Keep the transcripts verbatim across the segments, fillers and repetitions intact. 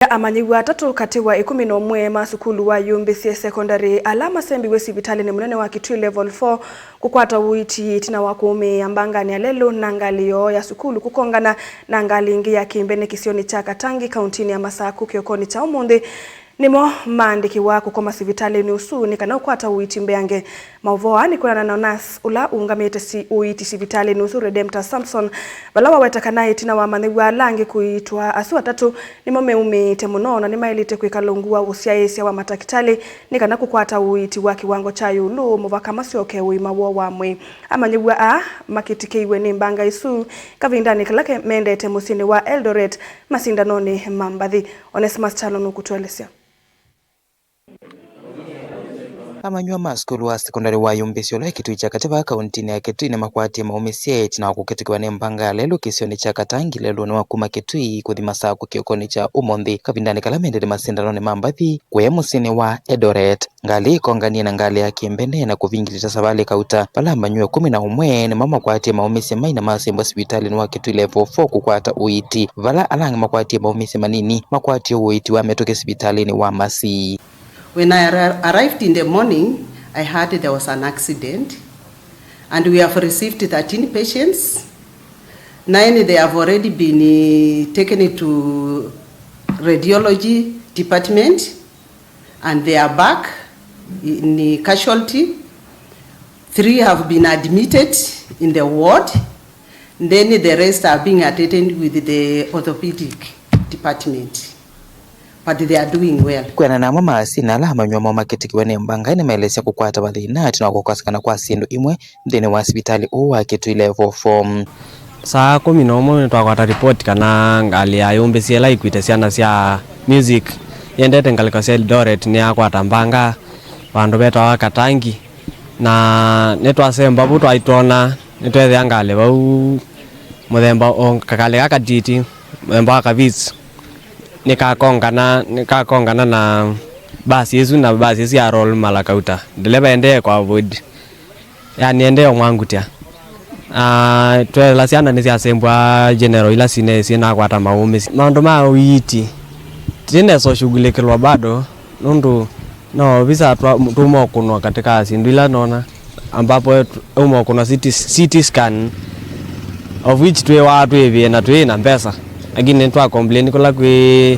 Amanyĩw'a atatũ katĩ wa ĩkũmi na ũmwe ma sukulu wa Yumbĩsye Secondary ala masembiw'e sivitalĩnĩ mũnene wa Kitui Level four kũkwata ũiiti ĩtina wa kũũmĩĩa mbanganĩ ya lelũ na ngalĩ yoo ya sukulu kũkongana na ngalĩ ĩngĩ ya kĩmbene kĩsionĩ kya Katangi, kauntinĩ ya Masaku kĩokonĩ kya ũmũnthĩ, nĩmo maandĩkĩwa kũkoma sivitalĩnĩ ũsu nĩ kana ũkwata ũiiti mbeange. Maũvoo aa nĩ kwĩanana na nurse ũla ũũngamĩte si ũiiti sivitalĩnĩ ũsu, Redemptor Samson, vala waweta kana ĩtina wa amanyĩw'a ala angĩ kũiitwa, asu atatũ nĩmo meũmĩĩte mũno na nĩmaĩlĩte kwĩkala ungu wa ũsyaĩĩsya wa matakĩtalĩ nĩ kana kũkwata ũiiti wa kĩwango kya ĩũlũ mũvaka masyoke ũima woo wa mwĩĩ. Amanyĩw'a aa makĩtikĩiwe nĩ mbanga ĩsu kavindanĩ kala ke-, mendete mũsyĩnĩ wa Eldoret masindanonĩ ma mbathi. Onesmus Kyalo nũkũtũelesya. Amanyĩw'a ma sukulu wa sekondalĩ wa Yumbĩsye ũla wĩ Kitui kya katĩ vaa kauntinĩ ya Kitui nĩmakwatie maũmĩsye ĩtina wa kũkĩtĩkĩwa nĩ mbanga ya lelũ kĩsionĩ kya Katangi lelũnĩ wa kuma Kitui kũthi Masaku kĩokonĩ kya ũmũnthĩ, kavindanĩ kala mendete masindanonĩ ma mbathi kũya mũsyĩnĩ wa Eldoret. Ngalĩ ĩkonganie na ngalĩ ya kĩmbene na kũvingĩlĩta savalĩ kauta. Vala amanyĩw'a ĩkũmi na ũmwe nĩmo makwatie maũmĩsye mai na masembwa sivitalĩnĩ wa Kitui Level four kũkwata ũiiti, vala ala angĩ makwatie maũmĩsye manini makwatie ũiiti wa mĩtũkĩ sivitalĩnĩ wa Masii. When I arri-, arrived in the morning, I heard there was an accident, and we have received thirteen patients. Nine, they have already been, eh, taken to radiology department, and they are back in casualty. Three have been admitted in the ward. Then the rest are being attended with the orthopedic department, but they are doing well. Kwĩanana na amwe ma asini ala amanyĩw'a moo makĩtĩkĩwe nĩ mbanga, nĩmaelesya kũkwata mathĩna ĩtina wa kũkosekana kwa syĩndũ imwe nthĩnĩ wa sivitalĩ ũũ wa Kitui Level four. Saa kũmi na ũmwe nĩtwakwata ripoti kana ngalĩ ya Yumbĩsye ĩla ĩkuĩte syana sya music yendete ngalĩko sya Eldoret nĩyakwata mbanga vandũ vetawa Katangi, na nĩtwasemba vu twaitwona nĩtweethĩa ngalĩ vau mũthemba o kakalĩ ka katiti, mũthemba wa Kavits, nĩkakongana, nĩkakongana na basi ĩsu, na basi ĩsu ya roll mala kauta. Ndeleva endee kwa avoid, yani endee ũmwangutya. Ah, tweela syana nĩsyasembwa general ila sine syĩnakwata maũmĩsye. Maũndũ ma ũiiti, tinesa ũshughulikĩlwa bado, nũndũ no visa twa-, tũmokũnwa katika syĩndũ ila nona, ambapo tũmokũnwa C T, C T scan, of which twĩwaa twĩvĩe na twĩ na mbesa, lakini twa complain kũla kwĩ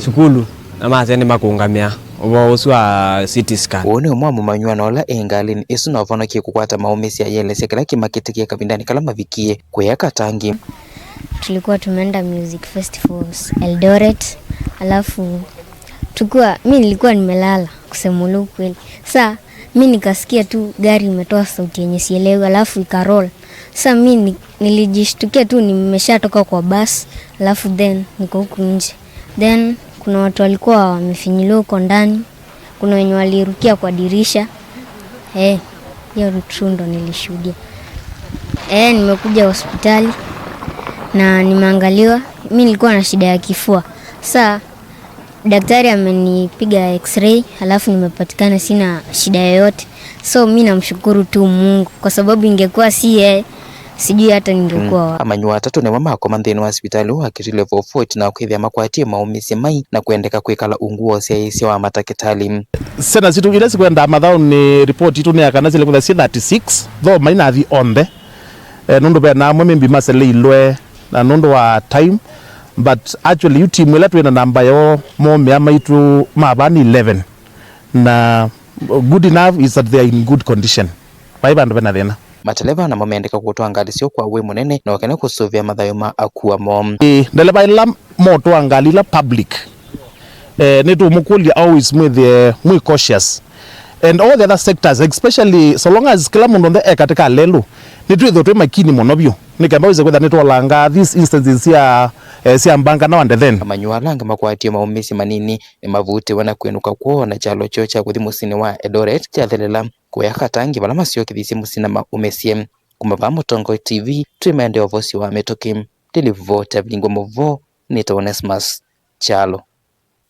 sukulu, na masya nĩmakũngamĩa ũvoo ũsu wa C T scan. Ũũ nĩ ũmwe wa mũmanyĩw'a na ũla ĩ ngalĩnĩ ĩsu na ũvonokie kũkwata maũmĩsye, ayĩelesya kĩla kĩmakĩtĩkie kavindanĩ kala mavikie kũya Katangi. Tulikuwa tumeenda music festivals Eldoret, alafu tukiwa, mi nilikuwa nimelala, kusema ule ukweli. Sa mi nikasikia tu gari imetoa sauti yenye sielewi, alafu ikaroll. Sa mi ni-, nilijishtukia tu nimeshatoka kwa bus, alafu then niko huku nje. Then kuna watu walikuwa wamefinyiliwa huko ndani, kuna wenye walirukia kwa dirisha. Eh, hiyo tu ndo nilishuhudia. Eh, nimekuja hospitali na nimeangaliwa. Mi nilikuwa na shida ya kifua. Sa daktari amenipiga x-ray, alafu nimepatikana sina shida yoyote. So mi namshukuru tu Mungu kwa sababu ingekuwa si yeye, sijui hata ningekuwa wapi. Amanyĩw'a atatũ nĩmo makoma nthĩnĩ wa sivitalĩ ũũ wa Kitui Level four ĩtina wa kwĩthĩa makwatie maũmĩsye mai na kwendeka kwĩkala ungu wa ũsyaĩĩsya wa matakĩtalĩ. Syana sitũ ila sikwendaa mathaũnĩ, report itũ nĩ ya kana sile kwĩtha syĩ thirty-six, though mainathi onthe, eh, nũndũ ve na amwe maybe maseleilwe na nũndũ wa time, but actually yu timu ĩla twĩ na namba yoo momea maitũ mavaa nĩ eleven, na good enough is that they are in good condition. Vai vandũ vena thĩna. Mateleva namo mendeka kũtwaa ngalĩ syoo kwa wĩ mũnene na ũkene kũsũvĩa mathayũ ma akua moo. Ĩĩ, ndeleva ĩla motwaa ngalĩ ila public, eh, nĩtũmũkũlya always mwĩthĩe mwĩ cautious. And all the other sectors, especially so long as kĩla mũndũ onthe e katĩ ka lelũ, nĩtwĩthĩwe twĩ makini mũno vyũ, nĩ kenda wĩse kwĩtha nĩtwolanga these instances sya, eh, sya mbanga na wande then. Amanyĩw'a ala angĩ makwatie maũmĩsye manini nĩmavutĩwe na kwĩnũka kwoo, na kyalo kyoo kya kũthi mũsyĩnĩ wa Eldoret kyathelela. Kũya Katangi vala masyokethisye mũsyĩ na maũmĩsye. Kuma vaa Mũtongoi T V, twĩ maendeeo vosyo wa mĩtũkĩ. Ndilivota vingwa mũvoo, nĩtawa Onesmus Kyalo.